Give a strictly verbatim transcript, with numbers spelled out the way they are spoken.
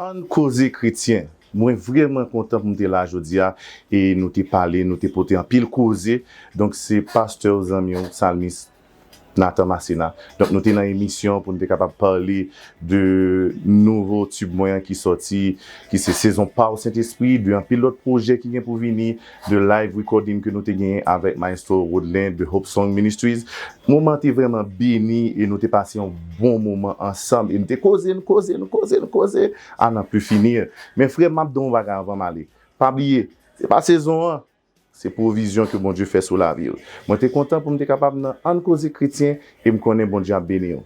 Ann koze kretyen. Mwen vrèman kontan pou m te la jodi a e nou te pale, nou te pote anpil koze. Donk se pastè w, zanmi w, Salmis Nathan Masséna. Donk nou te nan emisyon pou n te kapab pale de nouvo tube mwen an ki sòti, ki se Sezon Pa w Sentespri, de anpil lòt pwojè ki gen pou vini, de live recording ke nou te genyen avèk Maestro Rodlin de Hope Song Ministries. Moman an te vrèman beni e nou te pase yon bon moman ansanm. E nou te koze, nou koze, nou koze, nou koze a nan pi fini. Men frè m, m ap di w yon bagay anvan m ale. Pa bliye, se pa sezon an, se pwovizyon ke Bondye fè sou lavi w. Mwen te kontan pou m te kapab nan Ann Koze Kretyen e m konnen Bondye ap beni w.